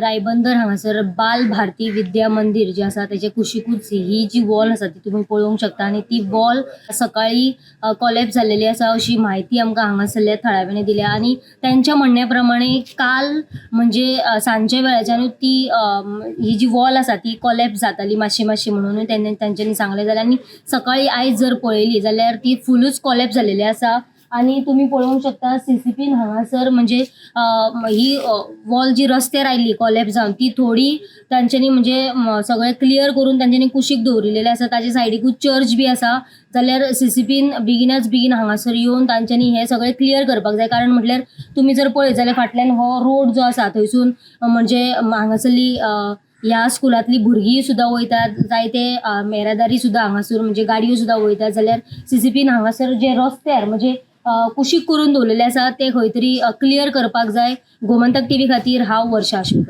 रायबंदर हांगासर बाल भारती विद्या मंदीर जे आसा तेजे कुशीकूच ही जी वॉल आसा ती तुमी पळोवंक शकता आनी ती वॉल सकाळी कॉलेप्स जाल्लेली आसा अशी म्हायती आमकां हांगासरल्या थळाव्यांनी दिल्या. आनी तेंच्या म्हणण्या प्रमाणे काल म्हणजे सांजच्या वेळाच्यानूच ती ही जी वॉल आसा ती कॉलेप्स जाताली मातशी मातशी म्हणून तांच्यांनी सांगलें. जाल्यार आनी सकाळी आयज जर पळयली जाल्यार ती फुलूच कॉलेप्स जाल्लेली आसा. आनी तुमी पळोवंक शकता सीसीपीन हांगासर म्हणजे ही वॉल जी रस्त्यार आयली कॉलेप्स जावन ती थोडी तांच्यांनी म्हणजे सगळें क्लियर करून तांच्यांनी कुशीक दवरिल्लें आसा. ताच्या सायडीकूच चर्च बी आसा. जाल्यार सीसीपीन बेगिनाच बेगीन हांगासर येवन तांच्यांनी हें सगळें क्लियर करपाक जाय. कारण म्हटल्यार तुमी जर पळयत जाल्यार फाटल्यान हो रोड जो आसा थंयसून म्हणजे हांगासरली ह्या स्कुलांतली भुरगीं सुद्दां वयतात, जायते येरादारी सुद्दां हांगासर म्हणजे गाडयो सुद्दां वयतात. जाल्यार सीसीपीन हांगासर जे रस्त्यार म्हणजे कुशीक करून दवरलेले आसा ते खंय तरी क्लियर करपाक जाय. गोमंतक टीव्ही खातीर हांव वर्षा आशेकर.